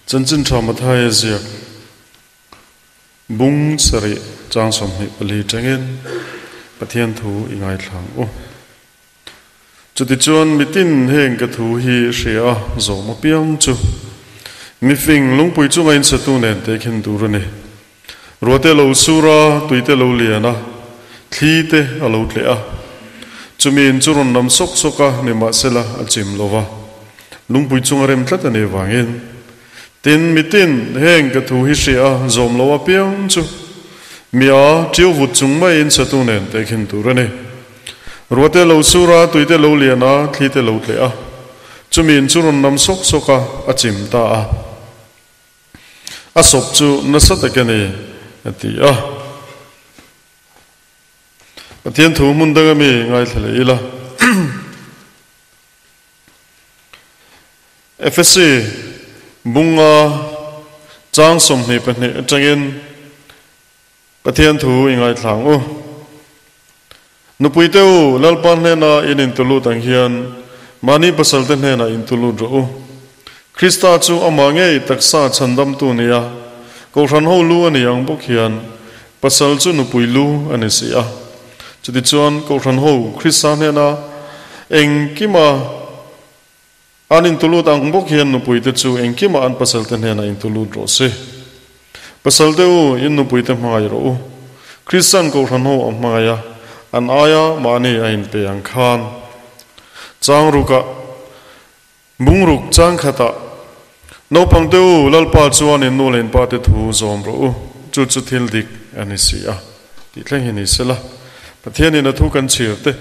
Chanchin Tha Mathaia ziak bung sarih chang 24 tangin Pathian thu i ngaithla ang u. Chutichuan mitin heng ka thu hi hria a zawm apiang chu mifing lungpui chunga insatu nen tehkhin tur a ni. Ruahte lo sur a, tuite lo lian a, thli te a lo tleh a. Chumi in chu rawn lam sawk sawk a, nimahsela a chim lo va. Lungpui chunga rem tlat a nih vangin. Tin, mitin, heng ka thu hi hria a, zawm lo apiang chu mia ṭiau vut chung maiin satu nen tehkhin tur a ni. Ruahte lo sur a, tuite lo lian a, thli te lo tleh a. Chumi in chu rawn lam sawk sawk a, a chim ta a. A sawp chu nasa tak a ni, a ti a. Pathian thu hmun danga mi ngaithla leh ila. Efesi bunga chang 22 atangin Pathian thu i ngaithla ang u. Nupui te u, Lalpa hnena in intulut ang hian mahni pasal te hnenah intulut rawh u. Krista chu amah ngei taksa chhandamtu nia Kohhran ho lu a ni ang bawk hian pasal chu nupui lu a ni si a. Chutichuan Kohhran ho Krista hnena engkima An intulut ang bawk hian nupuite chu engkimah an pasalte hnenah intulut rawh se. Pasalte u, in nupuite hmangaih rawh u. Kristian Kohhran ho a hmangaih a, an aia mahni a inpe ang khan. Chang rukah, bung ruk chang khatah, Naupangte u, Lalpa chuan in nu leh in pate thu zawm rawh u, chu chu thil dik a ni si a, tih thleng hi ni sela. Pathianin a thu kan chhir te,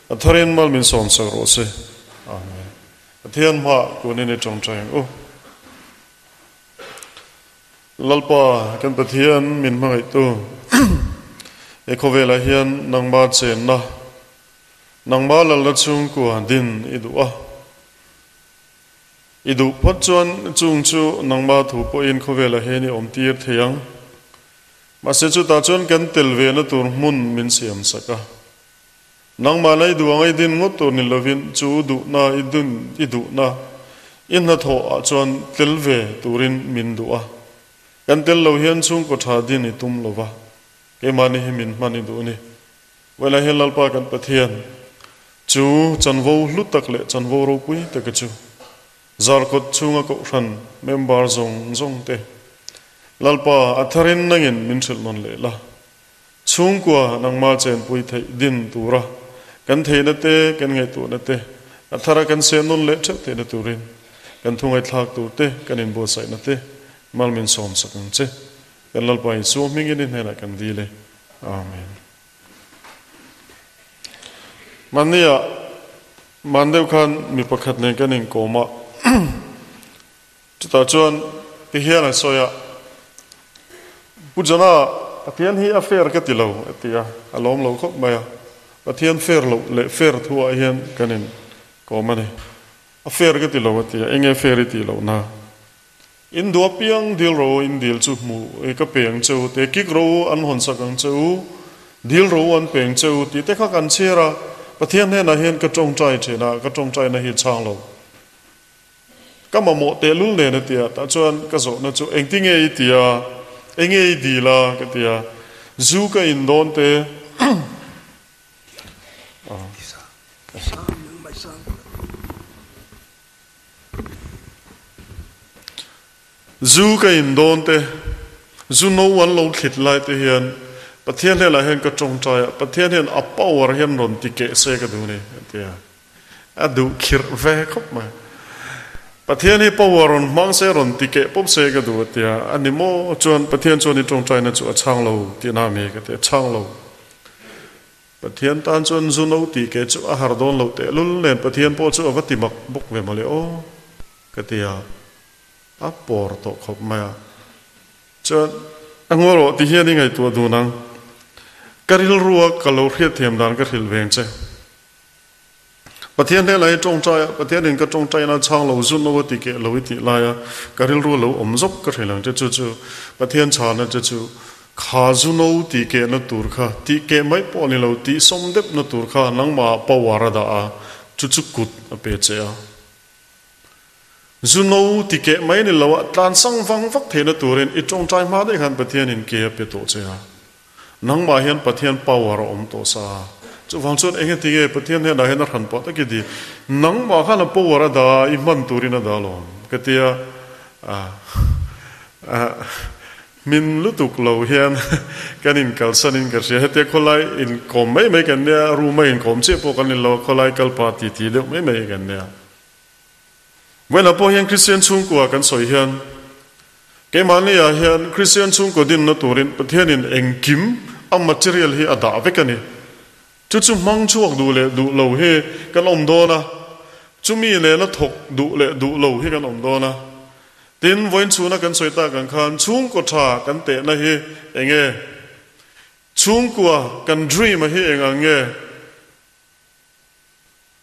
a tharin mal min sawmsak rawh se. Amen. Pathian hma kunin i tawngtai ang u. Lalpa kan Pathian min hmangaihtu he khawvelah hian nangma chenna, nangma lalna chhungkua din i duh a. I duh phawt chuan chung chu nangma thu pawhin khawvelah hian i awm tir thei ang. Mahse chutah chuan kan tel vena tur hmun min siam sak a. Nangmah la i duh ang a i din ngawt tur ni lovin chu duhna i dun i duhna i hnathawh ah chuan tel ve turin min duh a. Kan tel lo hian chhungkaw tha din i tum lo va, keimahni hi min hman i duh a ni. Vawilah hian Lalpa kan Pathian chu chanvo hlu tak leh chanvo ropui taka chu Zarkawt chhunga kohhran member zawng zawng te Lalpa a tharin nangin min hrilh nawn leh la. Chhungkua nangmah chenpui theih din tura kan theihna te, kan ngaihtuahna te a thara kan seh nawn leh theuh theihna turin kan thu ngaihthlak tur te, kan inbuatsaihna te mal min sawmsak ang che. Kan Lalpa Isua hmingin i hnenah kan dil e. Amen. Mahnia man deuh khan mi pakhat nen kan inkawm a, Chutah chuan ti hian a sawi a, Pu Jona, Pathian hi a fair ka ti lo, a ti a, a lawm lo khawp mai a. Pathian fair loh leh fair thuah hian kan in kawm a ni. A fair ka ti lo, a ti a, enge fair i tih loh na? In duh apiang dil ro in dil chu hmu ka pe ang che u, te kik ro u an hawn sak ang che u, dil ro u an pe ang che u tih te kha kan chhiar a, Pathian hnenah hian ka tawngtai thin a, ka tawngtaina hi chhang lo. Ka mamawh tehlul nen a ti a, tah chuan ka zawhna chu engtinge i ti a, enge i dil a ka ti a, zu ka in dawn te. Zu ka in dawn te, zu no an lo thlit lai te hian Pathian hnelah hian ka tawngtai a, Pathian hian a power hian rawn ti keh se ka duh a ni a ti a. A duh khirh ve khawp mai. Pathian hi power rawn hmang se, rawn ti keh pawp se ka duh a tia. A ni maw? Chuan Pathian chuan i tawngtaina chu a chhang lo tih na mi ka ti a, chhang lo. Pathian tan chuan zu no tih keh chu a har dawn loh tehlul nen Pathian pawh chu a va ti mak bawk ve mawle aw ka ti a, a pawr tawh khawp mai a. Chuan a ngaw rawh ti hian i ngaihtuah dun ang. Ka rilrua ka lo hriatthiam dan ka hrilh veng che. Pathian hnenah hi tawngtai a, Pathian in ka tawngtaina chhang lo zun lo a ti keh lo i tih lai a, ka rilru a lo awm zawk ka hrilh ang che chu chu Pathian chhana che chu kha zu no tih kehna tur kha tih keh mai pawh ni lo tih sawm depna tur kha nangmah power a dah a, chu chu kut a pe che a. Zu no ti keh mai ni lo a, tlan sang vang vak theihna turin i tawngtai hma daih khan Pathianin ke a pe tawh che a. Nangmah hian Pathian power a awm tawh sa a. Chuvang chuan eng enge Pathian hnenah hian a hran pah tak i di. Nangmah khan a power a dah a, i hman turin a dah alawm ka ti a. Hmin lutuk lo hian kan inkalsan in ka hria. Hetia khawlai inkawm mai mai kan nia, room a inkawm chiah pawh kan ni lo a, khawlai kal pah ti ti deuh mai mai kan nia. Vawiinah pawh hian Kristian chhungkua kan sawi hian keimahni ah hian Kristian chhungkua dinna turin Pathianin engkim a material hi a dah vek a ni. Chu chu hmang chhuak duh leh duh lo hi kan awm dawn a, chumi nena thawk duh leh duh lo hi kan awm dawn a. Tin, vawiin chhuna kan sawi tak ang khan chhungkaw tha kan tehna hi eng nge? Chhungkua kan dream a hi eng ang nge?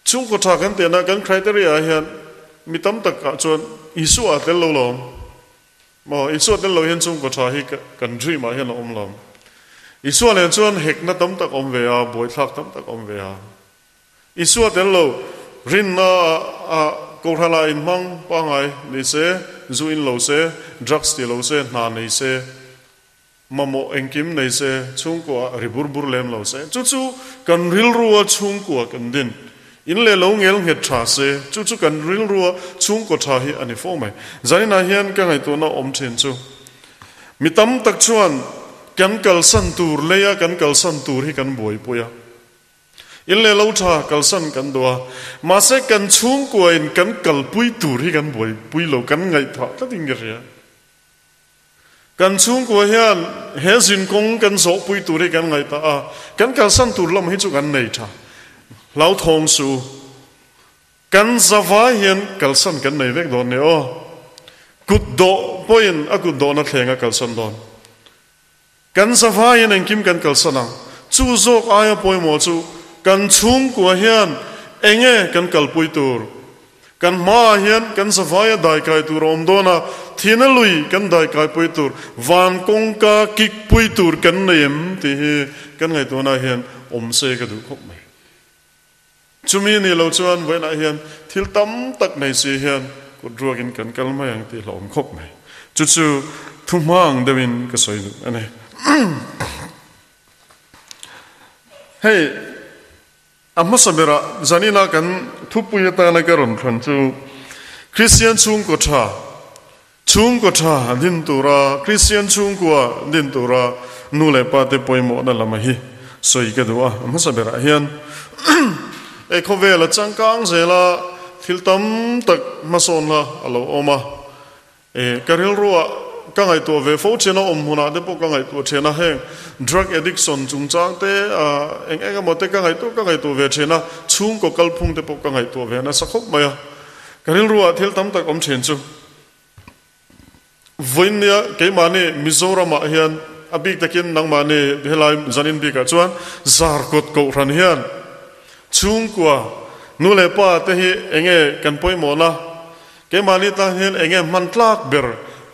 Chhungkaw tha kan tehna kan criteria ah hian mi tam tak ah chuan Isua a tel lo lawm. Maw, Isua tel lo hian chhungkaw tha hi kan dream ah hian a awm lawm. Isua nen chuan hekna tam tak awm ve a, buaithlak tam tak awm ve a. Isua tel lo rinna ah Kohhran ah inhmang pangai ni se, zu in lo se, drugs ti lo se, hna nei se, Mamawh engkim nei se, chhungkua ri bur bur lem lo se, chu chu kan rilrua chhungkua kan din. In leh lo ngel nghet tha se, chu chu kan rilrua chhungkaw tha hi a ni fo mai. Zaninah hian ka ngaihtuahna awm thin chu, mi tam tak chuan kan kalsan tur leia kan kalsan tur hi kan buaipui a. In leh lo tha kalsan kan duh a, mahse kan chhungkuain kan kalpui tur hi kan buaipui lo, kan ngaihthah tlatin ka hria. Kan chhungkua hian he zinkawng kan zawhpui tur hi kan ngaihtuah a, kan kalsan tur lam hi chu kan nei tha. Hlauthawng suh u. Kan zavai hian kalsan kan nei vek dawn nia aw. Kut dawh pawhin a kut dawhna thleng a kalsan dawn. Kan zavai hian engkim kan kalsan ang. Chu zawk aia pawimawh chu kan chhungkua hian enge kan kalpui tur? Kan hmaah hian kan zavaia daikai tur a awm dawn a, thina lui kan daikaipui tur, van kawngka kikpui tur kan nei em tih hi kan ngaihtuahnaah hian awm se ka duh khawp mai. Chumi ni lo chuan vawiinah hian thil tam tak nei si hian kut ruakin kan kal mai ang tih hlauhawm khawp mai. Chu chu thu hmang deuhin ka sawi duh a ni. Hei a hmasa berah zanina kan thupui atana ka rawn thlan chu Kristian chhungkaw tha, chhungkaw tha din tura, Kristian chhungkua din tura nu leh pa te pawimawhna lama hi sawi ka duh a. A hmasa berah hian e khawvel a changkang zela thil tam tak hmasawnna a lo awm a. E ka rilruah ka ngaihtuah ve fo thin a, awm hmunah te pawh ka ngaihtuah thin a, heng drug addiction chungchang te eng eng emaw te ka ngaihtuah ka ngaihtuah ve thin a, chhungkaw kalphung te pawh ka ngaihtuah ve nasa khawp mai a. Ka rilruah thil tam tak awm thin chu vawiinnia keimahni Mizoramah hian a bik takin nangmahni helai zanin bikah chuan Zarkawt Kohhran hian chhungkua nu leh pa te hi enge kan pawimawhna Keimahni tan hian enge hman tlak ber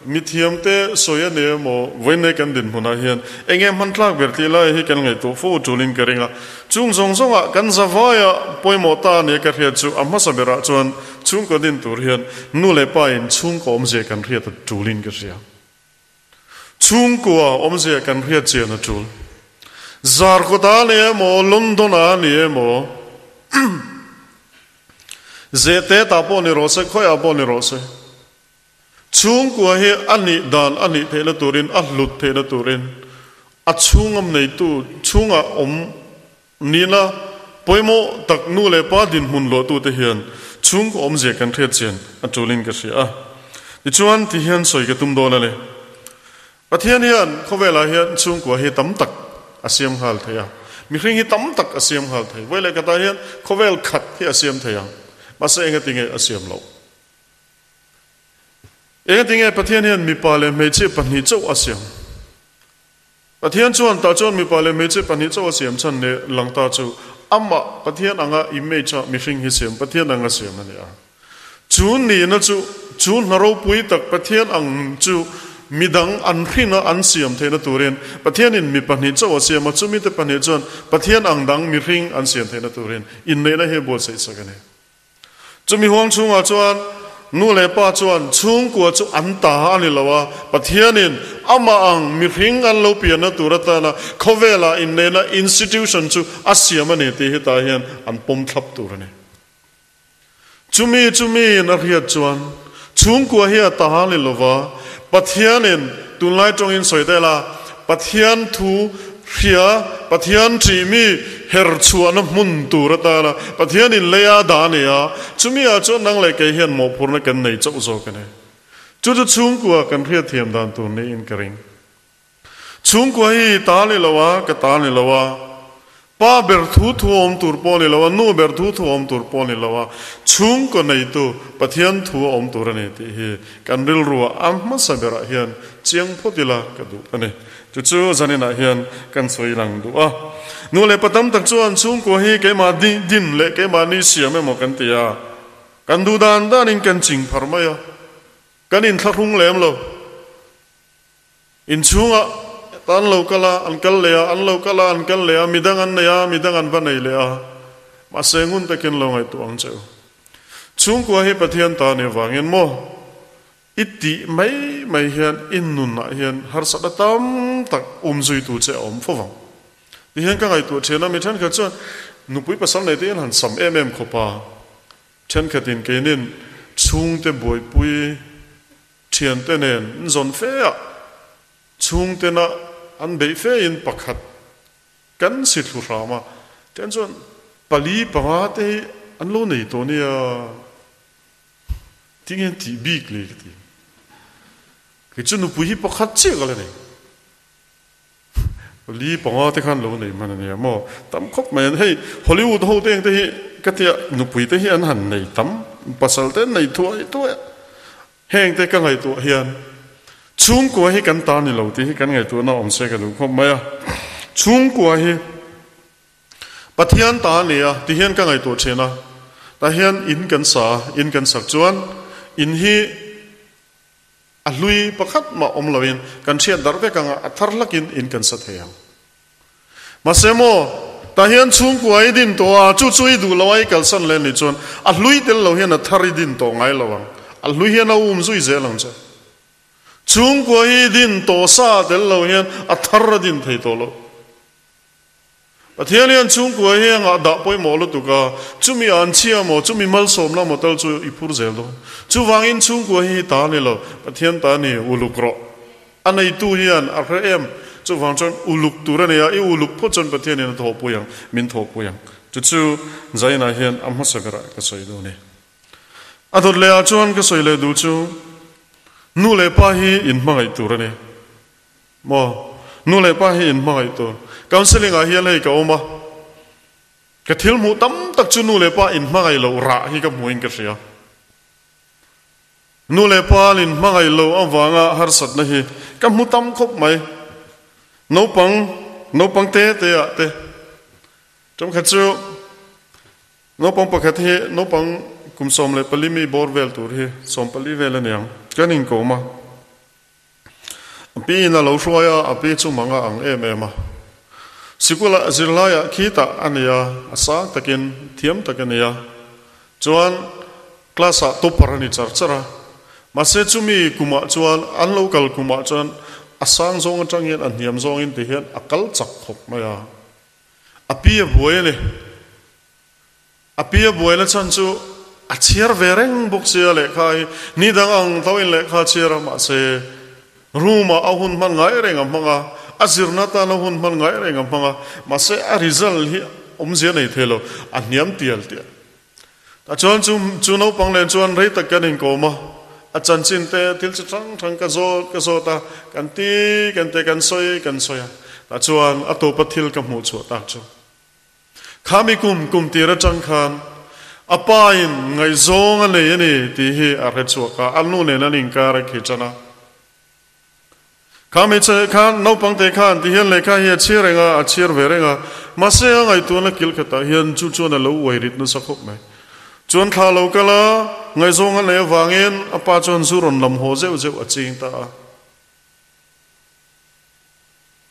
mithiam te sawi a ni emaw vawiinei kan dinhmunah hian enge hman tlak ber tih lai hi kan ngaihtuah fo tulin ka ring a. Chung zawng zawngah kan zavaia pawimawh ta nia ka hriat chu a hmasa berah chuan chhungkaw din tur hian nu leh pa in chhungkaw awmzia kan hriat a tulin ka hria. Chhungkua awmzia kan hriat chian a tul. Zarkawt-a ni emaw, London-a ni emaw, Zete-ta pawh ni rawh se, khawiah pawh ni rawh se, chhungkua hi a nih dan a nih theihna turin, a hlut theihna turin, a chhungam neitu chhungah awm nihna pawimawh tak nu leh pa dinhmun luahtute hian chhungkaw awmzia kan hriat chian a tulin ka hria a. Tichuan, ti hian sawi ka tum dawn a ni. Pathian hian khawvelah hian chhungkua hi tam tak a siam nghal thei a, mihring hi tam tak a siam nghal thei. Vawi leh khatah hian khawvel khat hi a siam thei ang, mahse engati nge a siam loh? Engati nge Pathian hian mipa leh hmeichhia pahnih chauh a siam? Pathian chuan tah chuan mipa leh hmeichhia pahnih chauh a siam chhan leh lang ta chu amah Pathian anga image a mihring hi siam Pathian anga siam a ni a. Chu nihna chu chu hna ropui tak Pathian ang chu midang an hrina an siam theihna turin Pathianin mi pahnih chauh a siam a, chumite pahnih chuan Pathian ang dang mihring an siam theihna turin inneihna hi a buatsaih sak a ni. Chumi huang chhungah chuan Nu leh pa chuan chhungkua chu an ta a ni lo a, Pathianin amah ang mihring an lo pianna tur atana khawvelah inneihna institution chu a siam a ni tih hi tah hian an pawm thlap tur a ni. Chumi chu miin a hriat chuan chhungkua hi a ta a ni lo va, Pathianin tunlai tawngin sawi ta ila, Pathian thu hria, Pathian ṭih mi her chhuahna hmun tur atana Pathianin lei a dah a ni a, chumi ah chuan nang leh kei hian mawhphurhna kan nei chauh zawk a ni. Chu chu chhungkua kan hriatthiam dan tur niin ka ring. Chhungkua hi ta ni lo a, ka ta ni lo a, pa ber thu thu awm tur pawh ni lo a, nu ber thu thu awm tur pawh ni lo a, chhungkaw neitu Pathian thu a awm tur a ni tih hi kan rilruah a hmasa berah hian chiang phawt ila ka duh a ni. Chu chu zaninah hian kan sawi lang duh a. Nu leh pa tam tak chuan chhungkua hi keimah din leh keimahni siam emaw kan ti a, kan duh dan danin kan ching phar mai a, kan inthlahrung lem lo. Inchhungah an lo kal a, an kal leh a, an lo kal a, an kal leh a, midang an nei a, midang an va nei leh a. Mahse ngun takin lo ngaihtuah ang che u. Chhungkua hi Pathian ta nih avangin maw i tih mai mai hian i nunah hian harsatna tam tak um zuitu che a awm fo vang. Tihian ka ngaihtuah thian a, mi thenkhat chuan nupui pasal nei te hian han sam em em khawp a, thenkhatin keinin chhungte buaipui Thiante nen an zawn fe a, chhungtena an beih fe in pakhat kan si thlu hram a, then chuan pali panga te hi an lo nei tawh nia, tinge an tih bik le ka ti. Kei chu nupui hi pakhat chiah ka la nei. Pali panga te khan lo nei hman a nia maw, tam khawp mai an hei Hollywood ho te engte hi ka tia nupui te hi an han nei tam, pasal te an nei thuai thuai a. Heng te ka ngaihtuah hian chhungkua hi kan ta ni lo tih hi kan ngaihtuahna awm se ka duh khawp mai a. Chhungkua hi Pathian ta a ni a ti hian ka ngaihtuah thin a. Tah hian in kan sa a, in kan sak chuan in hi a hlui pakhat mah awm loin kan hriat darh vek ang a, a thar hlakin in kan sa thei ang. Mahse maw, tah hian chhungkua i din tawh a, chu chu i duh lo a i kalsan leh nih chuan a hlui tel lo hian a thar i din tawh ngai lo ang. A hlui hian a um zui zel ang che. Chhungkua hi din tawh sa tel lo hian a thar a din thei tawh lo. Pathian hian chhungkua hi a ngah dah pawimawh lutuk a, chumi an chhia maw, chumi malsawmna maw tal chu i phur zel dawn. Chuvangin chhungkua hi ta ni lo, Pathian ta ni, uluk rawh. A neitu hian a hre em? Chuvang chuan uluk tur a nei a, i uluk phawt chuan Pathianin a thawhpui ang, min thawhpui ang. Chu chu Zaina hian a hmasa berah ka sawi duh a ni. A dawt lehah chuan ka sawi leh duh chu, nu leh pa hi inhmangaih tur a ni. Maw? Nu leh pa hi inhmangaih tur. Counselling ah hian hei ka awm a, ka thil hmuh tam tak chu nu leh pa inhmangaih loh rah hi ka hmuhin ka hria. Nu leh pa an inhmangaih lo avanga harsatna hi ka hmu tam khawp mai. Naupang, naupang te te ah te. Ṭamkhat chu naupang pakhat hi naupang kum 14 mi bawr vel tur hi 14 vel a niang kan inkawm a. A pi in a lo hruai a, a pi chu mang a ang em em a. Sikula zirlaiah khitah a ni a, a sang takin thiam tak a ni a. Chuan class ah topper a ni char char a. Mahse chumi kumah chuan an lo kal kumah chuan a sang zawng atang hian a hniam zawngin ti hian a kal chak khawp mai a. A pi a buai a ni. A pi a buaina chhan chu a chhiar ve reng bawk sia lehkha hi ni dang ang tho in lehkha a chhiar a mahse room ah a hun hman ngai reng a hmang a, a zirna tan a hun hman ngai reng a hmang a mahse a result hi awmzia nei thei lo a hniam tial tial. Tah chuan chu chu naupang nen chuan rei tak kan inkawm a, a chanchin te thil chi hrang hrang ka zawt ka zawt a, kan ti kan te kan sawi kan sawi a, tah chuan a tawpa thil ka hmuh chhuah tak chu. Khami kum kum tir atang khan a pa in ngaihzawng a nei a ni tih hi a hre chhuak a, a nu nen an inkar a khi tan a. Khami che khan naupang te khan ti hian lehkha hi a chhiar reng a, a chhiar ve reng a, mahse a ngaihtuahna kil khatah hian chu chuan a lo uai rit nasa khawp mai. Chuan thla lo kal a, ngaihzawng a neih avangin a pa chuan zu rawn lam haw zeuh zeuh a ching ta a.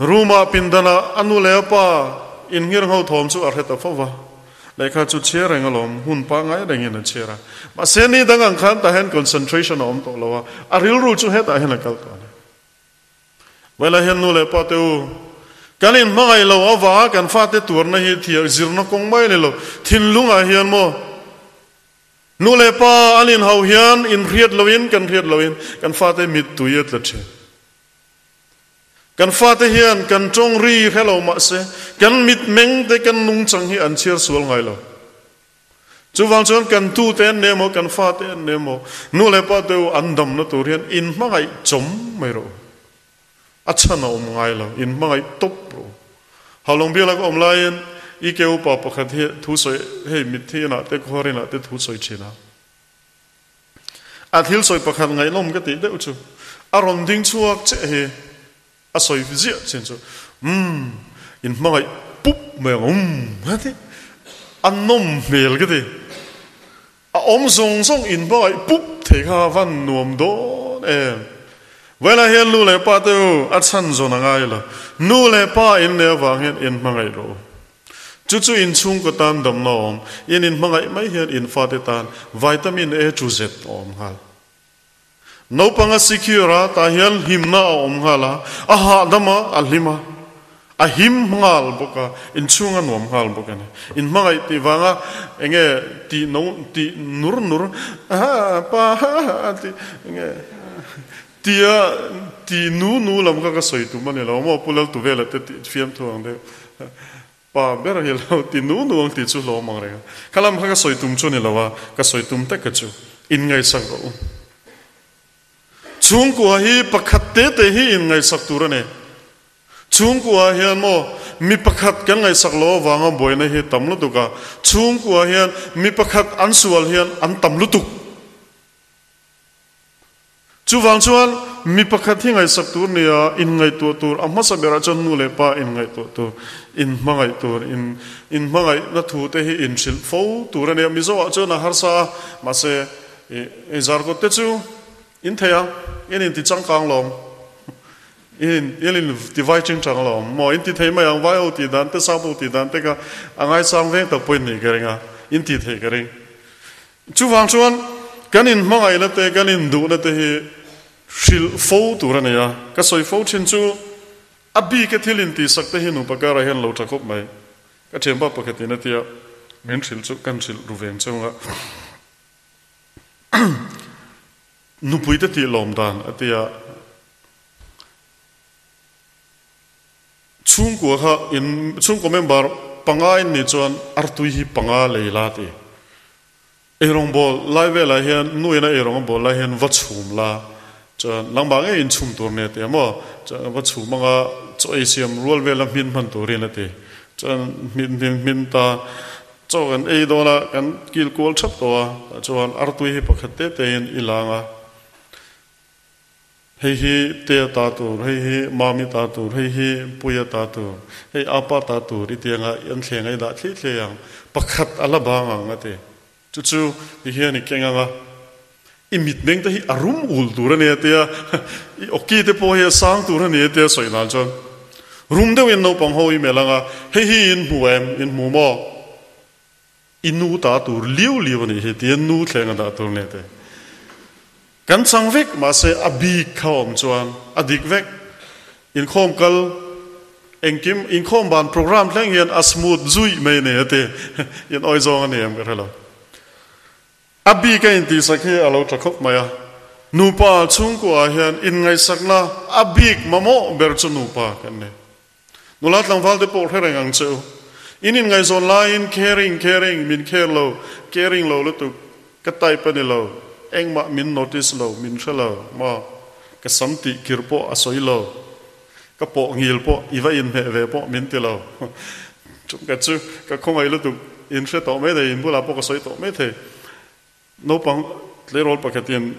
Room-ah pindanah a nu leh a pa inngir ngho thawm chu a hre ta fo va. Lehkha chu chhiar reng alawm, hun pangngai rengin a chhiar a. Mahse ni dang ang khan tah hian concentration a awm tawh lo a, a rilru chu hetah hian a kal tawh a ni. Vawilah hian nu leh pa te u, kan inhmangaih lo avanga kan fate tuarna hi thiah zirna kawng mai a ni lo. Thinlungah hian maw nu leh pa an inhauh hian inhriat loin kan hriat loin kan fate mittui a tla thin. Kan fate hian kan tawng ri hre lo mah se, kan mitmeng te kan nungchang hi an chhiar sual ngai lo. Chuvang chuan kan tute an ni emaw, kan fate an ni emaw, nu leh pa te u an damna tur hian inhmangaih chawm mai rawh u. A chhan a awm ngai lo, inhmangaih tawp rawh u. Haulawng biala ka awm laiin i ke upa pakhat hi thu sawi, hei mitthi inah te khuar inah te thu sawi thin a. A thil sawi pakhat ngaihnawm ka tih deuh chu a rawn ding chhuak che hi a sawi ziah chin chu umm in hmangaih pup mai ang umm ka ti a nawm hmel ka ti a awm zawng zawng in hmangaih pup thei kha van nuam dawn em vawilah hian nu leh pa te u a chhan zawn a ngai lo nu leh pa in leh avang hian in hmangaih rawh u. Chu chu in chhungkaw tan damna a awm. In inhmangaih mai hian in fate tan vitamin A to Z a awm nghal. Naupang a secure a, tah hian hlimna a awm nghal a, a hahdam a, a hlim a, a him nghal bawk a, in chhung a nuam nghal bawk a ni. Inhmangaih tih vanga enge tih no tih nur nur ha pa ha tih enge tia tih nu nu lam kha ka sawi tum a ni lo maw Pu Laltuvela te tih fiamthu ang deuh. Pa ber hi lo ti nu nu ang tih chu hlawm ang reng a. Kha lam kha ka sawi tum chu ni lo a, ka sawi tum tek ka chu. In ngaihsak rawh u. Chhungkua hi pakhat te te hi in ngaihsak tur a ni. Chhungkua hian maw mi pakhat kan ngaihsak lo avanga buaina hi tam lutuk a. Chhungkua hian mi pakhat an sual hian an tam lutuk. Chuvang chuan mi pakhat hi ngaihsak tur nia inngaihtuah tur, a hmasa berah chuan nu leh pa inngaihtuah tur, inhmangaih tur, in inhmangaihna thu te hi inhrilh fo tur a nia. Mizoah chuan a harsa a, mahse i zarkawt te chu in thei ang, in inti changkang lawm, in in inti vai chingchang lawm maw, in ti thei mai ang, vai ho tih dan te, sap ho tih dan te kha a ngaisang veng tak pawh in nih ka ring a, in ti thei ka ring. Chuvang chuan kan inhmangaihna te, kan induhna te hi hrilh fo tur a ni a. Ka sawi fo thin chu a bike thil intihsak te hi nupa karah hian lo tha khawp mai. Ka thianpa pakhatin a tia, min hrilh chu kan hrilh ru veng chunga nupui te tih lawm dan a tia. Chhungkua kha in chhungkaw member panga in nih chuan artui hi panga lei la ti. Eirawng bawl lai velah hian nu ina eirawng a bawl lai hian va chhum la chuan nangmah ngei in chhum tur nia ti a maw chuan va chhum anga chaw ei siam rual vela hmin hman turin a ti. Chuan hmin hmin hmin ta chaw kan ei dawn a kan kil kual thap tawh a tah chuan artui hi pakhat te te in i lang a. Hei hi Tea ta tur, hei hi Mami ta tur, hei hi Puia ta tur, hei Apa ta tur i ti anga an thleng a i dah thli thli ang, pakhat a la bang ang a ti. Chu chu ti hian i keng anga i mitmeng te hi a rum ul tur a ni a tia, i awki te pawh hi a sang tur a ni a tia sawi nan chuan rum deuhin naupang ho i melh anga hei hi in hmu em, in hmu maw? I nu ta tur liu liu a nih hi tia nu thleng a dah tur nge te kan chang vek mahse a bik kha awm chuan a dik vek. Inkhawm kal engkim inkhawm ban program thleng hian a smooth zuih mai a ni a ti in awi zawng a ni em ka hre lo. A bik a intihsak hi a lo tha khawp mai a, nupa chhungkuaah hian inngaihsakna a bik mamawh ber chu nupa kan ni. Nula tlangval te pawh hre reng ang che u. In inngaihzawn laiin caring caring min care lo, caring lo lutuk, ka type a ni lo, engmah min notice lo, min hre lo maw, ka sam tih kir pawh a sawi lo, ka pawh ngil pawh i va inhmeh ve pawh min ti lo. Chungkhat chu ka khawngaih lutuk, in hre tawh mai thei, in bulah pawh ka sawi tawh mai thei. Naupang tleirawl pakhatin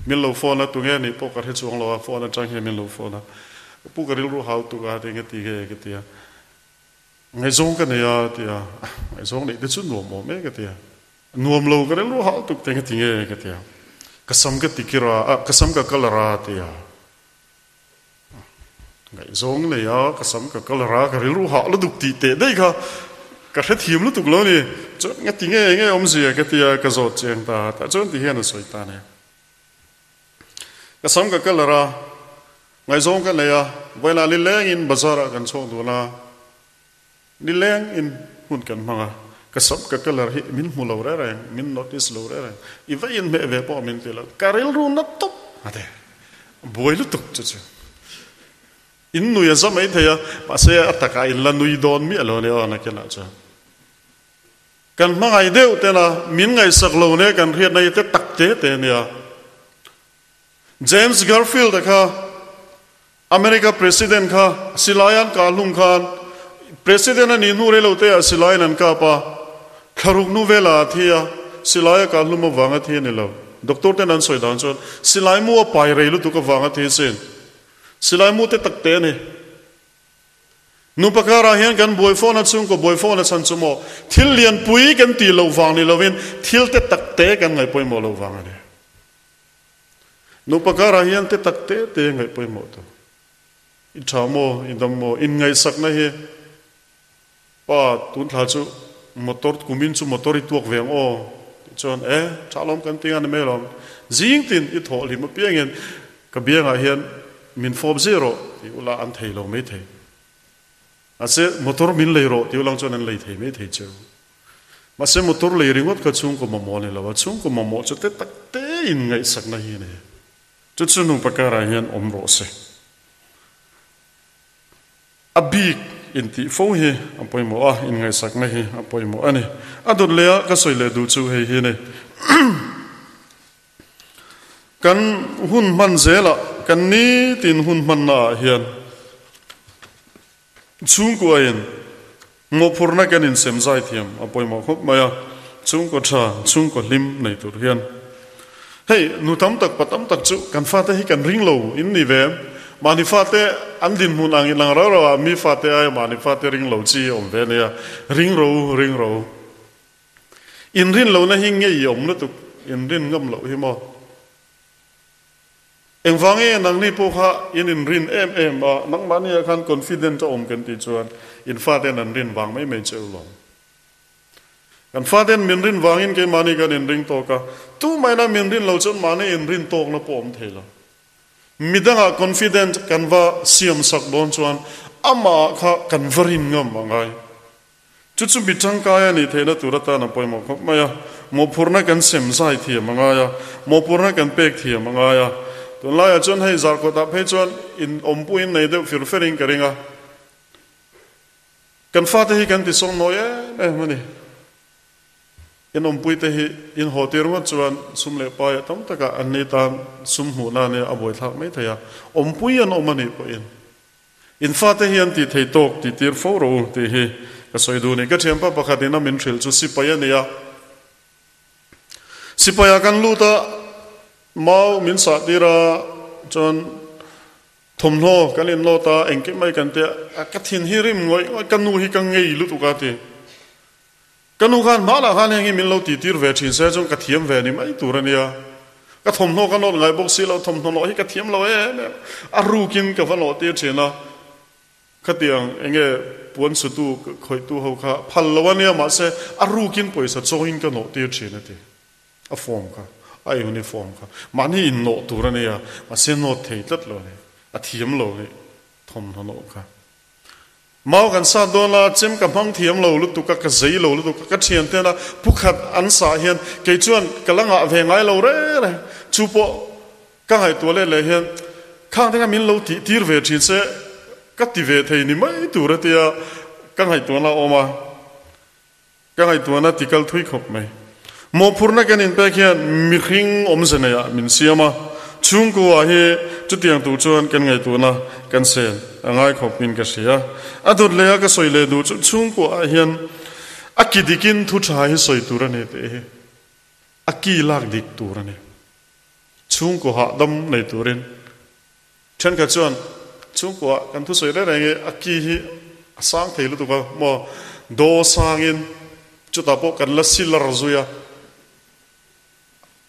min lo phone a, tunge nih pawh ka hre chuang lo a, phone atang hian min lo phone a, ka pu ka rilru hau tuk a, tinge ti nge ka ti a, ngaihzawng ka nei a ti a, ngaihzawng neih te chu nuam awm e ka ti a, nuam lo ka rilru hau tuk tinge ti nge ka ti a, ka sam ka tikir a, ka sam ka colour a ti a. Ngaihzawng nei a, ka sam ka colour a, ka rilru hah lutuk tih teh daih kha. Ka hrethiam lutuk lo ni. Chuan nga ti nge nge awmzia ka tia ka zawt chiang ta tah chuan ti hian a sawi ta nia. Ka sam ka colour a, ngaihzawng ka nei a, vawilah nileng in bazar ah kan chhuak dun a, nileng in hun kan hmang a, ka sam ka colour hi min hmu lo reng reng, min notice lo reng reng, i va inhmeh ve pawh min ti lo, ka rilru na tawp a ti, buai lutuk chu chu. In nui a za mai thei a, mahse a takah in la nui dawn miah lo nia aw nakinah chuan. Kan hmangaih deuh tena min ngaihsak lo nia kan hriatna hi te tak te te nia. James Garfield-a kha America President kha silai an kah hlum khan President a nih hnu rei lo te ah silaiin an kap a, thlaruk nu velah a thi a, silai a kah hlum avanga thi a ni lo. Doctor ten an sawi dan chuan silai mu a pai rei lutuk avanga thi sin. Silai mu te tak te a ni. Nupa karah hian kan buai fawhna chhungkaw buai fawhna chhan chu maw thil lianpui kan tih loh vang ni lovin thil te tak te kan ngaih pawimawh loh vang a ni. Nupa karah hian te tak te te ngaih pawimawh tur. I tha maw, i dam maw, inngaihsakna hi pa tun thla chu motor kumin chu motor i tuak ve ang aw tih chuan e tha lawm kan ti nga ni mai lawm. Zing tin i thawh hlim apiangin ka biangah hian min fawp zia rawh tih ula an thei lo mai thei. Mahse motor min lei rawh tih ulang chuan an lei thei mai thei cheu. Mahse motor lei ringawt kha chhungkaw mamawh a ni lo a, chhungkaw mamawh chu te tak te in ngaihsakna hi a ni. Chu chu nupa karah hian awm rawh se. A bik intih fo hi a pawimawh a, inngaihsakna hi a pawimawh a ni. A dawt leh a ka sawi leh duh chu hei hi a ni. Kan hun hman zelah, kan nitin hun hmannaah hian chhungkuain mawhphurhna kan insem zai thiam a pawimawh khawp mai a, chhungkaw tha, chhungkaw hlim nei tur hian. Hei, nu tam tak, pa tam tak chu kan fate hi kan ring lo in ni ve. Mahni fate an dinhmun ang inang rau rau ah mi fate aia mahni fate ring lo chi a awm ve ania. Ring ro, ring ro. In rin lohna hi ngei awm lutuk, in rin ngam loh hi maw? Engvang nge nangni pawh kha in inrin em em a, nangmahni ah khan confident a awm kan tih chuan in faten an rin vang mai mai che u lo. Kan faten min rin vangin keimahni kan inring tawk a, tumaina min rin lo chuan mahni inrin tawkna pawh awm thei lo. Midangah confident kan va siam sak dawn chuan amah kha kan va rin ngam a ngai. Chu chu mi tangkai a nih theihna tur atan a pawimawh khawp mai a, mawhphurhna kan sem zai thiam a ngai a, mawhphurhna kan pek thiam a ngai a. Tunlaiah chuan hei zarkawtah phei chuan in awmpuiin nei deuh fir ferin ka ring a. Kan fate hi kan tisawng nawi em em a ni. In awmpuite hi in haw tir ngawt chuan sum leh paia tam takah an ni tan sum hmuhna nia a buaithlak mai thei a, awmpui an awm a nih pawhin in fate hi an tih thei tawk tih tir fo rawh u tih hi ka sawi duh a ni. Ka thianpa pakhat ina min hrilh chu sipai a ni a, sipaiah kan lut a, mau min sah tir a, chuan Thawmhnaw kan inlawt a, engkim mai kan tia, ka thin hi rim ngawih ngawih, ka nu hi ka ngei lutuk a ti. Ka nu khan hmanah khan heng hi min lo tihtir ve thin se chuan ka thiam ve ni mai tur a nia. Ka thawmhnaw ka nawt ngai bawk si lo, thawmhnaw nawh hi ka thiam lo em em. A rukin ka va nawh tir thin a, khatiang enge puan sutu khawihtu ho kha phal lo a nia mahse a rukin pawisa chawngin ka nawh tir thin a ti. A form kha, a uniform kha mahni innawh tur a nia, mahse nawt thei tlat lo a ni, a thiam lo nih thawmhnaw nawh kha. Mau kan sat dawn a, chem ka hmang thiam lo lutuk a, ka zei lo lutuk a, ka thian tena phukhat an sah hian kei chuan ka la ngah ve ngai lo reng reng, chu pawh ka ngaihtuah let leh hian khang te kha min lo tih tir ve thin se ka ti ve thei ni mai tur a tia ka ngaihtuahna a awm a. Ka ngaihtuahna ti kal thui khawp mai. Mawhphurhna kan inpek hian mihring awmze neiah min siam a, chhungkua hi chutiang tur chuan kan ngaihtuahna kan sel a ngai khawpin ka hria. A dawt leh a ka sawi leh duh chu chhungkuaah hian a ki dikin thu tha hi sawi tur a ni tih hi a ki lak dik tur a ni. Chhungkua hahdam nei turin Thenkhat chuan chhungkuah kan thusawi reng reng i a ki hi a sang thei lutuk a maw, daw sangin chutah pawh kan la silar zui a,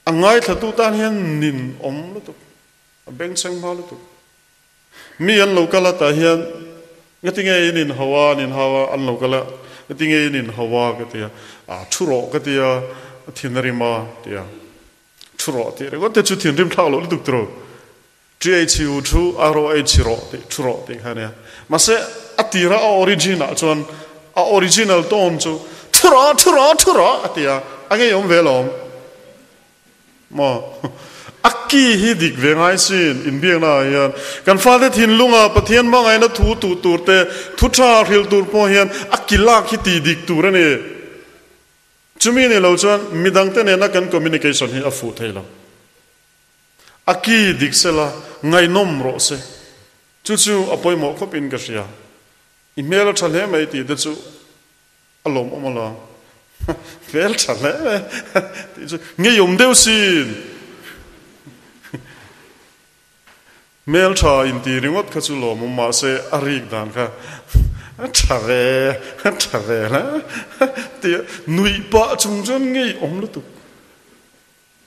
a ngaithlatu tan hian nin awm lutuk, a bengchheng hma lutuk. Mi an lo kal a tah hian ngatinge in inhau a, an inhau a, an lo kal a, Engtinge in inhau a? Ka ti a. A, thu rawh ka ti a, a thin a rim a ti a. Thu rawh tih ringawt te chu thinrim thlak loh lutuk tiraw? Ṭi ei chhi u thu, a rawh ei chhi rawh tih, thu rawh tih kha a nia. Mahse, a tira a origin ah chuan a original tone chu thu rawh, thu rawh, thu rawh a ti a, a ngeiawm ve alawm. Maw? A ki hi dik ve ngai sin, inbiakna ah hian kan fate thinlunga Pathian hmangaihna thu tuh tur te, thu tha hrilh tur pawh hian a ki lak hi tih dik tur a ni. Chumi ni lo chuan midangte nena kan communication hi a fuh thei lo. A ki dik sela, ngaihnawm rawh se. Chu chu a pawimawh khawpin ka hria. I hmel a tha hle mai tih te chu a lawmawm alawm. Hmel tha hle mai tih chu ngeiawm deuh sin. Hmel tha inti ringawt kha chu lawmawm mahse a rik dan kha a tha ve, a tha ve hle tih nuih pah chung chuan ngeiawm lutuk.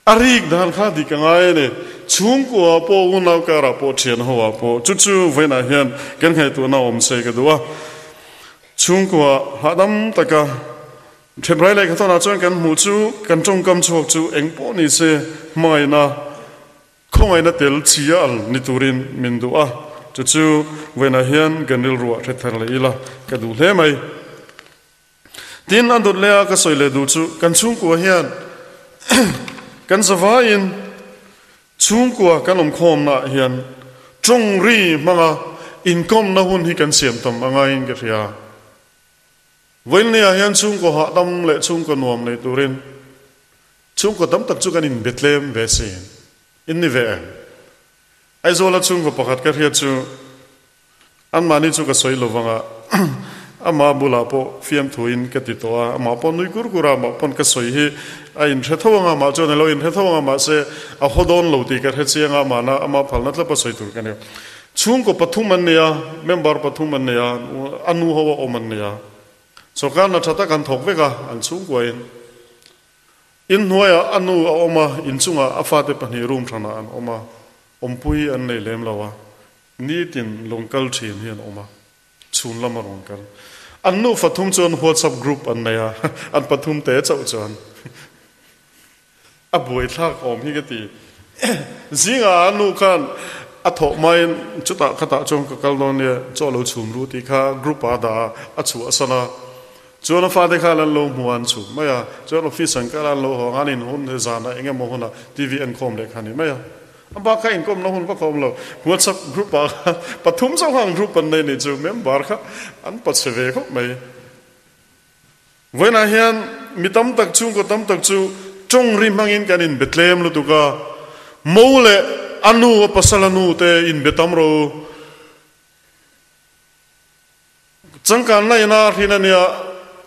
A rik dan kha dik a ngai a ni. Chhungkua pawh, unau karah pawh, thian ho ah pawh chu chu vawiinah hian kan ngaihtuahna awm se ka duh a. Chhungkua hahdam taka Theprai leh Khathawnah chuan kan hmuh chu kan tawngkam chhuak chu eng pawh ni se hmangaihna, khawngaihna tel chi a al ni turin min duh a. Chu chu vawiinah hian kan rilruah hre thar leh ila ka duh hle mai. Tin, a dawt leh a ka sawi leh duh chu kan chhungkua hian kan zavaiin chhungkua kan awmkhawmnaah hian tawng ri hmanga inkawmna hun hi kan siam tam a ngaiin ka hria. Vawiinleiah hian chhungkaw hahdam leh chhungkaw nuam nei turin chhungkaw tam tak chu kan inbe tlem ve sin. In ni ve em? Aizawla chhungkaw pakhat ka hriat chu Anmahni chu ka sawi lo vang a, amah bulah pawh fiamthuin ka ti tawh a, amah pawh nui kur kur a, amah pawn ka sawi hi a inhre tho ang a, amah chuan a lo inhre tho ang a, mahse a haw dawn lo tih ka hre chiang a, amahna ama phalna tlapa sawi tur ka ni. Chhungkaw pathum an nei a, member pathum an nei a, a nu ho a awm an nei a, sawrkar hna tha tak an thawk vek a, an chhungkuain inhnuaiah a nu a awm a, inchungah a fate pahnih room hranah an awm a, awmpui an nei lem lo a. Nitin lawng kal thin hi an awm a, chhun lama rawn kal. An nufa thum chuan WhatsApp group an nei a, an pathum te chauh chuan a buaithlak awm hi ka ti. Zingah a nu khan a thawh hmain chutah khatah chuan ka kal dawn nia, chaw lo chhum ru tih kha group ah a dah a, a chhuahsan a. Chuan a fate khan an lo hmu a, an chhum mai a. Chuan office an kal a, an lo hawng a, an inhun zanah eng emaw hunah TV enkhawm leh kha a ni mai a. A bak kha inkawmna hun vak a awm lo. WhatsApp group ah khan pathum chauh kha an group an nei nih chu member kha an pachhe ve khawp mai. Vawiinah hian mi tam tak chhungkaw tam tak chu tawng ri hmangin kan inbe tlem lutuk a, mo leh a nu a pasal a nu te inbe tam ro. Changkanna ina hrin a nia,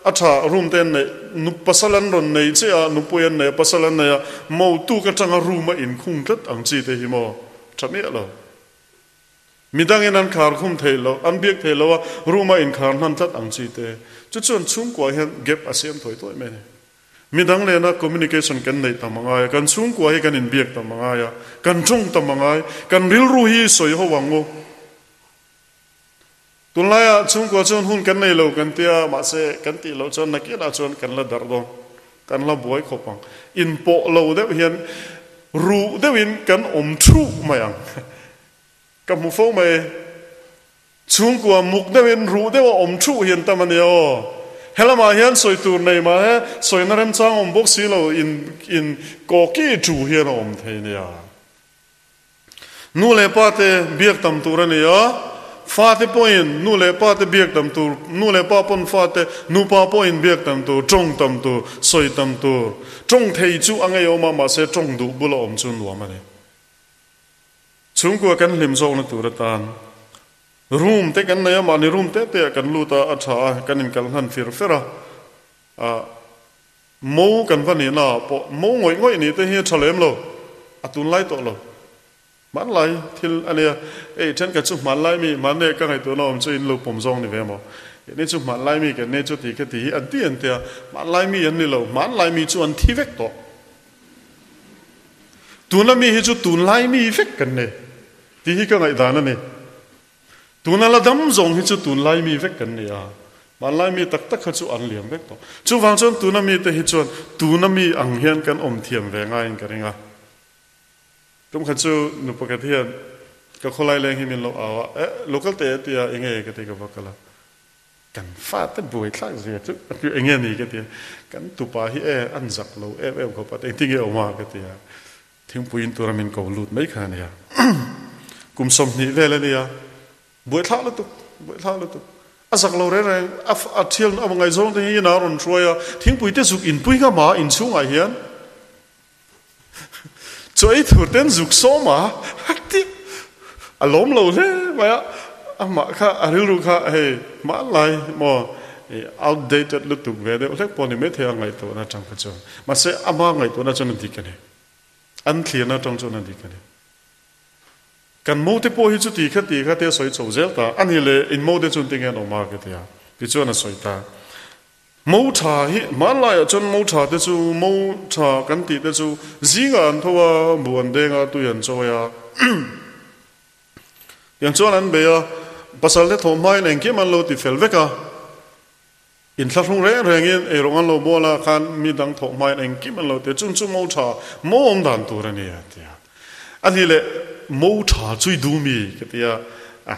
a tha room te an neih, nu pasal an rawn nei che a, nupui an nei a, pasal an nei a, mo tuk atanga room a inkhung tlat ang chi te hi maw tha miah lo. Midangin an khar khum theih loh, an biak theih loh a, room a inkhar hnan tlat ang chi te. Chu chuan chhungkua hian gap a siam thawi tawih mai a ni. Midang lena communication kan neih tam a ngai a, kan chhungkua hi kan inbiak tam a ngai a, kan tawng tam a ngai, kan rilru hi sawi ho ang u. Tunlaiah chhungkua chuan hun kan nei lo kan tia, mahse kan tih loh chuan nakinah chuan kan la darh dawn, kan la buai khawp ang. Inpawh lo deuh hian ruh deuhin kan awm thuh mai ang. Ka hmu fo mai, chhungkua muk deuhin ruh deuh a awm thuh hian tam a nia aw. Helamah hian sawi tur nei mah he, sawina remchang awm bawk si lo, in in kawki thu hian a awm thei nia. Nu leh pa te biak tam tur a ni a, fate pawhin nu leh pa te biak tam tur, nu leh pa pawn fate, nupa pawhin biak tam tur, tawng tam tur, sawi tam tur. Tawng thei chu a ngeiawm a, mahse tawng duh bula awm chu nuam a ni. Chhungkua kan hlim zawkna tur atan room te kan nei a, mahni room te te ah kan lut a, a tha a, kan inkal hnan fir fer a, ah, Mo kan va nihna ah pawh mo ngawih ngawih nih te hi a tha lem lo, a tunlai tawh lo. Hmanlai thil a nia, ei thenkhat chu hmanlai mi, hmanlai ka ngaihtuahna awm chu in lo pawm zawng ni ve maw? Keini chu hmanlai mi kan nei chu ti kha ti hi an ti an tia, hmanlai mi an ni lo, hmanlai mi chu an thi vek tawh. Tuna mi hi chu tunlai mi vek kan nei tih hi ka ngaihdan a ni. Tuna la dam zawng hi chu tunlai mi vek kan ni a. Hmanlai mi tak tak kha chu an liam vek tawh. Chuvang chuan tuna mite hi chuan tuna mi ang hian kan awm thiam ve ngaiin ka ring a. Tum khat chu nu pakhat hian ka khawlai leng hi min lo au a, Eh, lo kal teh e tia enge ka ti ka va kal a. Kan fate buai thlak zia chu a ti enge ni ka ti a. Kan tupa hi e an zak lo em em khawp a, engtin nge awm a ka ti a. Thingpui in tura min ko lut mai kha a nia. Kum 20 vel a nia. Buaithlak lutuk, buaithlak lutuk. A zak lo reng reng, a a thial a ngaihzawng te hi ina rawn hruai a, thingpui te zuk inpui ngam a inchhungah hian chaw ei thur ten zuk sawm a, a ti a lawm lo hle mai a, amah kha a rilru kha hei hmanlai maw outdated lutuk ve deuh hlek pawh ni maithei a ngaihtuahna atang kha chuan mahse ama ngaihtuahna chuan a dik a ni, an thlirna atang chuan a dik a ni. Kan mo te pawh hi chu ti kha ti kha te a sawi chho zel ta, a ni le in mo te chu engtin nge an awm a ka ti a, tichuan a sawi ta. Mo tha hi hmanlaiah chuan mo tha te chu mo tha kan tih te chu zingah an tho a, bu an deng a, tui an chawi a, tiang chuan an bei a, pasal te thawh hmain engkim an lo ti fel vek a. Inthlahrung reng rengin ei rawng an lo bawl a, khan mi dang thawh hmain engkim an lo ti a, chung chu mo tha, mo awm dan tur a ni a ti a. A ni leh mo tha chu i duh mi ka ti a, a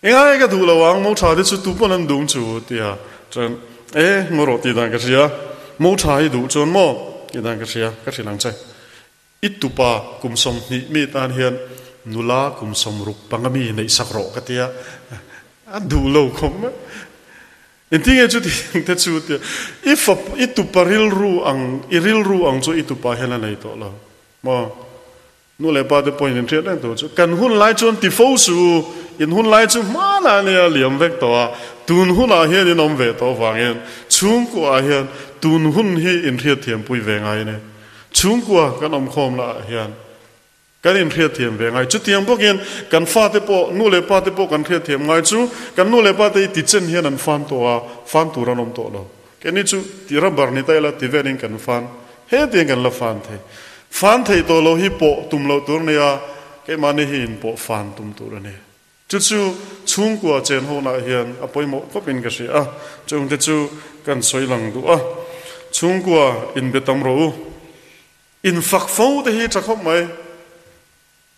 engai ka duh lo ang, mo tha te chu tu pawn an duh chu ti a, chuan e ngaw rawh tih dan ka hria, mo tha hi duh chuan maw tih dan ka hria, ka hrilh ang che. I tupa kum 20 mi tan hian nula kum 65 mi neih sak rawh ka tia, a duh lo khawp mai. Engtin nge chuti ang te chu tia, i fap, i tupa rilru ang, i rilru ang chu i tupa hian a nei tawh lo maw? Nu leh pa te pawhin in hriat reng tur chu kan hun lai chuan ti fo suh u, in hun lai chu hmanah ania liam vek tawh a, tun hunah hian in awm ve tawh avangin chhungkuaah hian tun hun hi in hriatthiampui ve ngai a ni. Chhungkua kan awmkhawm lah ah hian kan inhriatthiam ve ngai. Chutiang bawkin kan fate pawh, nu leh pate pawh kan hriatthiam ngai chu kan nu leh pate hi tichen hian an fan tawh a, fan tur an awm tawh lo. Keini chu ti rubber ni ta ila ti velin kan fan, hetiang kan la fan thei. Fan theih tawh lo hi pawh tum loh tur a ni a, keimahni hi inpawh fan tum tur a ni. Chu chu chhungkua chen honah hian a pawimawh khawpin ka hria a, chungte chu kan sawi lang duh a. Chhungkua inbe tam rawh u. Infak fo te hi tha khawp mai.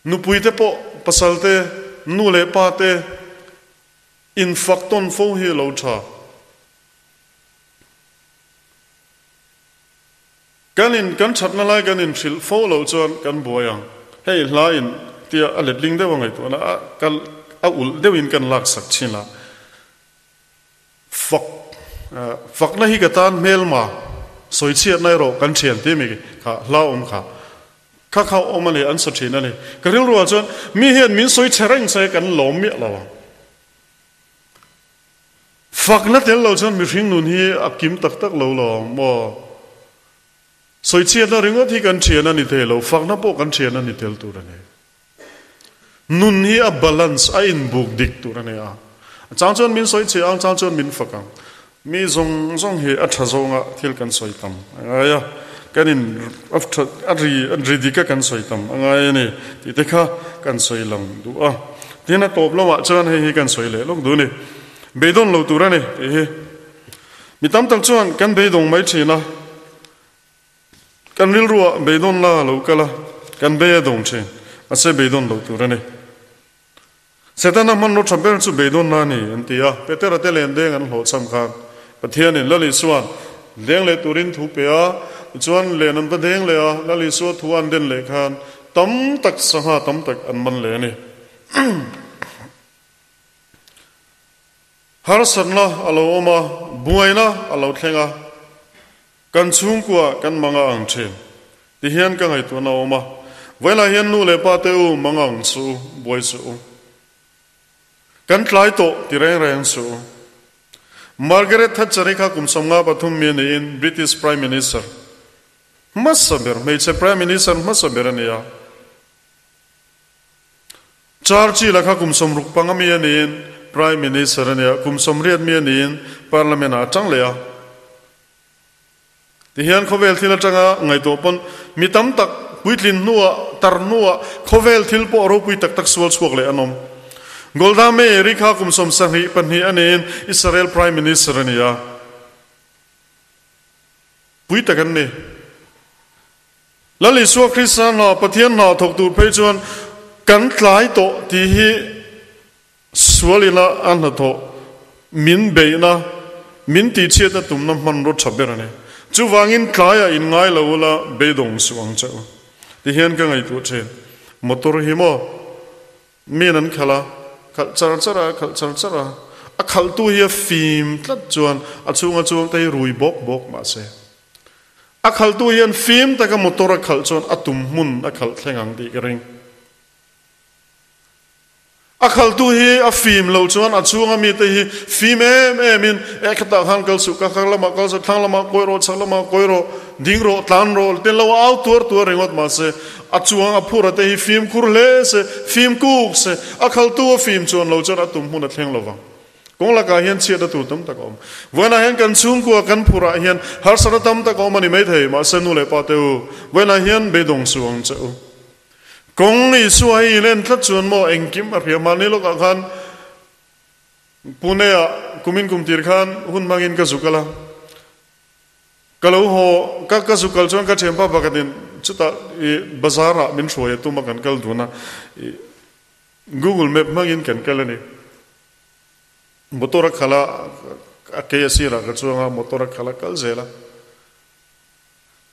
Nupui te pawh, pasal te, nu leh pa te infak tawn fo hi a lo tha. Kan in kan thatna lai kan inhrilh fo loh chuan kan buai ang. Hei hla in tia a letling deuh a ngaihtuahna a kal a ulh deuhin kan laksak thin a. Fak fakna hi ka tan hmelma sawichhiatna erawh kan thian tih mi kha hla awm kha kha kha awm a ni an sa thin a ni. Ka rilruah chuan mi hian min sawi chhe reng se kan lawm miah lo ang. Fakna tel lo chuan mihring nun hi a kim tak tak lo lo maw? Sawichhiatna ringawt hi kan thian a ni thei lo, fakna pawh kan thian a ni tel tur a ni. Nun hi a balance, a inbuk dik tur a ni a. A chang chuan min sawichhia ang, chang chuan min fak ang. Mi zawng zawng hi a tha zawnga thil kan sawi tam a ngai a, kan in a tha a ri a ri dika kan sawi tam a ngai a ni tih te kha kan sawi lang duh a. Tin a tawp lamah chuan hei hi kan sawi leh lawk duh a ni. Beidawn lo tur a ni tih hi. Mi tam tak chuan kan beidawng mai thin a, kan rilruah beidawn la lo kal a, kan bei a dawng thin, mahse beidawn lo tur a ni. Setana hmanraw tha ber chu beidawn la a ni an ti a, Petera te len deng an hlawhchham khan Pathianin Lal Isua'n deng leh turin thu pe a, tichuan len an va deng leh a, Lal Isua thu an den leh khan tam tak sangha tam tak an man leh a ni. Harsatna a lo awm a, buaina a lo thleng a, kan chhungkua kan manga ang thin ti hian ka ngaihtuahna a awm a. Vawilah hian nu leh pa te u manga ang suh u, buai suh u. Kan tlai tawh ti reng reng suh u. Margaret Thatcher-i kha kum 53 mi niin British Prime Minister hmasa ber, hmeichhe Prime Minister hmasa ber a ni a. Churchill-a kha kum 65 mi a niin Prime Minister a ni a, kum 80 mi a niin Parliament-ah a tang leh a. Tihian khawvel thil atanga ngaihtuah pawn mi tam tak puitlin hnuah, tar hnuah khawvel thil pawh ropui tak tak sual chhuak leh an awm. Golda Meir-i kha kum 72 a niin Israel Prime Minister a ni a. Pui tak an ni. Lal Isua Krista hna Pathian hna thawk tur phei chuan kan tlai tawh tih hi sual ina a hnathawh min beihna, min tihchhiatna tumna hmanraw tha ber a ni. Chuvangin tlaiah inngai lo ula beidawng suh ang che u. Tihian ka ngaihtuah thin. Motor hi maw Min an khalh a, khalh char char a, khalh char char a, a khalhtu hi a fim tlat chuan a chhunga chuang te hi rui bawk bawk mah se. A khalhtu hian fim taka motor a khalh chuan a tum hmun a khalh thleng ang tih ka ring. A khalhtu hi a fim loh chuan a chhunga mite hi fim em em in, E khatah khan kal suh, ka kal lamah kal suh, thlang lamah kawi rawh, chhak lamah kawi rawh, ding rawh, tlan rawh, tin lo au tuar tuar ringawt mah se. A chuang a phur a te hi fimkhur hle se, fim kuk se, a khaltu a fim chuan lo chuan a tum hmun a thleng lo vang. Kawng lakah hian chhiatna tur tam tak a awm. Vawiinah hian kan chhungkua kan phurah hian harsatna tam tak a awm a ni maithei, mahse nu leh pa te u, vawiinah hian beidawng suh ang che u. Kawng Isua hi in en tlat chuan maw engkim a hria mahni lawkah khan Pune-ah kumin kum tir khan hun hmangin ka zu kal a. Ka lo haw, ka ka zu kal chuan ka thianpa pakhatin chutah i bazar ah min hruai a tum a kan kal dun a, i Google map hmangin kan kal a ni. Motor a khalh a, a kei a sirah ka chuang a, motor a khalh a kal zel a.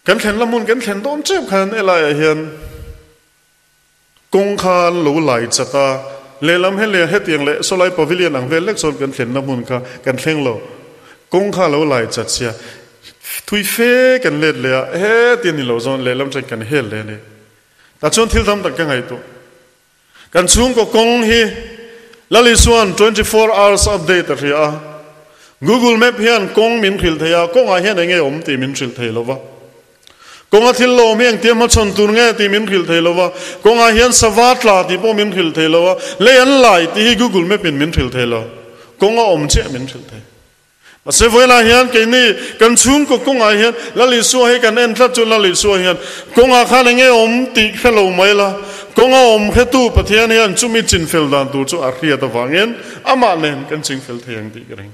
Kan thlen la hmun kan thlen dawn tep khan helaiah hian kawng kha an lo lai chat a, lehlam he leh hetiang leh sawlai pavilion ang vel lek chuan kan thlenna hmun kha kan thleng lo, kawng kha a lo lai chat sia, thui fe kan let leh a, heti a ni lo zawn lehlam chuan kan hel leh a ni. Tah chuan thil tam tak ka ngaihtuah. Kan chhungkaw kawng hi Lal Isua'n 24 hours update a hria a, Google Map hian kawng min hrilh thei a, kawngah hian eng nge awm tih min hrilh thei lo va. Kawnga thil lo awm hi engtia hmachhawn tur nge tih min hrilh thei lo va, kawngah hian sava tla tih pawh min hrilh thei lo a, lei an lai tih hi Google Map in min hrilh thei lo, kawnga awm chiah min hrilh thei. Mahse vawilah hian keini kan chhungkaw kawngah hian Lal Isua hi kan en tlat chu Lal Isua hian kawngah khan enge awm tih hre lo mai la, kawnga awm hretu Pathian hian chumi chinfel dan tur chu a hriat avangin amah nen kan chingfel thei ang tih ka ring.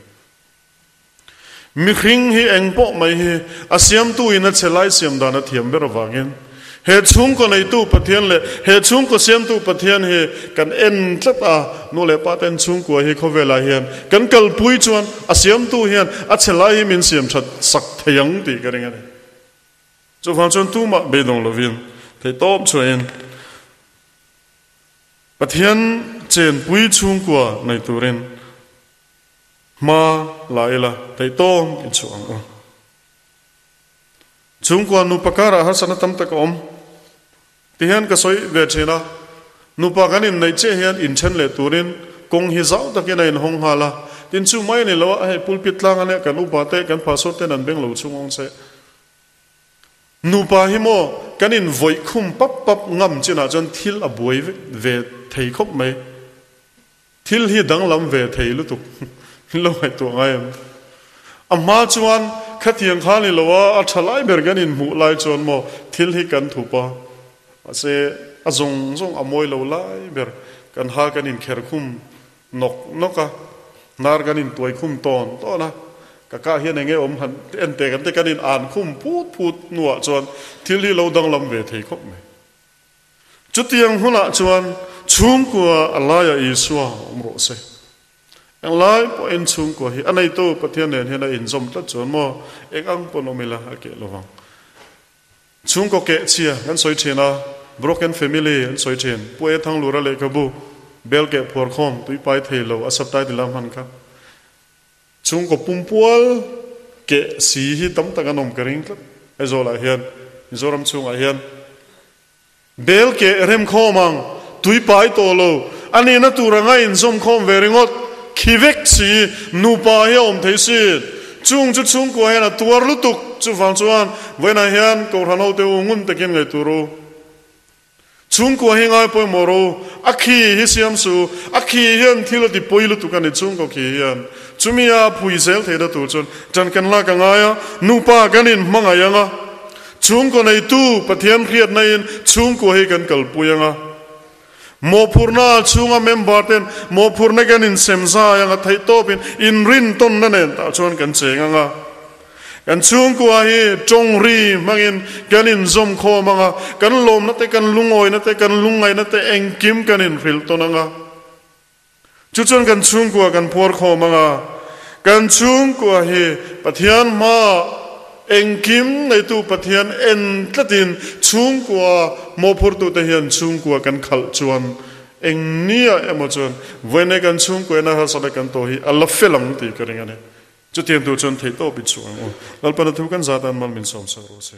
Mihring hi eng pawh mai hi a siamtu in a che lai siam dan a thiam ber avangin he chhungkaw neitu Pathian leh he chhungkaw siamtu Pathian hi kan en tlat a, nu leh pa ten chhungkua hi khawvelah hian kan kalpui chuan a siamtu hian a che lai hi min siam that sak thei ang tih ka ring a ni. Chuvang chuan tumah beidawng lovin theihtawp chhuahin Pathian chenpui chhungkua nei turin Hma la ila theih tawng in chhuah ang u. Chhungkua nupa karah harsatna tam tak a awm. Tihian ka sawi ve thin a, nupa kan inneih chiah hian inthen leh turin kawng hi zau takin a inhawng nghal a, tin chu mai a ni lo a, hei pulpit tlang ania kan upa te kan pastor ten an beng lo chhung awng che. Nupa hi maw kan invawih khum pap pap ngam chinah chuan thil a buai ve thei khawp mai. Thil hi danglam ve thei lutuk in lo ngaihtuah ngai em? A hma chuan khatiang kha ni lo a, a tha lai ber kan inhmuh lai chuan maw thil hi kan thup a, mahse a zawng zawng a mawi lo lai ber kan ha kan inkher khum nawk nawk a, hnar kan intuai khum tawn tawn a, ka kah hian enge awm han en teh kan te kan in an khum phut phut hnuah chuan thil hi lo danglam ve thei khawp mai. Chutiang hunah chuan chhungkua a laiah Isua awm rawh se. Englai pawhin chhungkua hi a neitu Pathian nen hian a inzawm tlat chuan maw eng ang pawn awm ila a keh lovang. Chhungkaw keh chhia kan sawi thin a, broken family an sawi thin. Pu E Thanglura lehkhabu bel keh phuar khawm tuipai thei lo a subtitle a hman kha. Chhungkaw pumpual keh si hi tam tak an awm ka ring tlat. Aizawlah hian, Mizoram chhungah hian bel keh rem khawm ang, tui pai tawh lo, a nihna tur anga inzawm khawm ve ringawt, khi vek si, nupa hi a awm thei si. Chung chu chhungkua hian a tuar lutuk, chuvang chuan vawiinah hian Kohhran hote u ngun takin ngaihtuah ru. Chhungkua hi ngai pawimawh ro, a khi hi siam su, a khi hian thil a ti pawi lutuk a ni chhungkaw khi hian. Chumi a phui zel theihna tur chuan ṭan kan lak a ngai a, nupa kan inhmangaih ang a, chhungkaw neitu Pathian hriatna in chhungkua hi kan kalpui ang a. Mawhphurhna chhunga member ten mawhphurhna kan insem zai anga theih tawpin inrintawnna nen tah chuan kan cheng anga. Kan chhungkua hi tawng ri hmangin kan inzawm khawm anga, kan lawmna te, kan lungawina te, kan lungngaihna te engkim kan inhrilh tawn anga. Chu chuan kan chhungkua kan phuar khawm anga, kan chhungkua hi Pathian hmaah engkim neitu Pathian en tlatin chhungkua mawhphurtute hian chhungkua kan khalh chuan eng nia emaw chuan vawiin kan chhungkua ina harsatna kan tawh hi a la fel ang tih ka ring a ni. Chutiang tur chuan theihtawp i chhuah ang u. Lalpana thu kan zat an mal min sawmsak rawh se.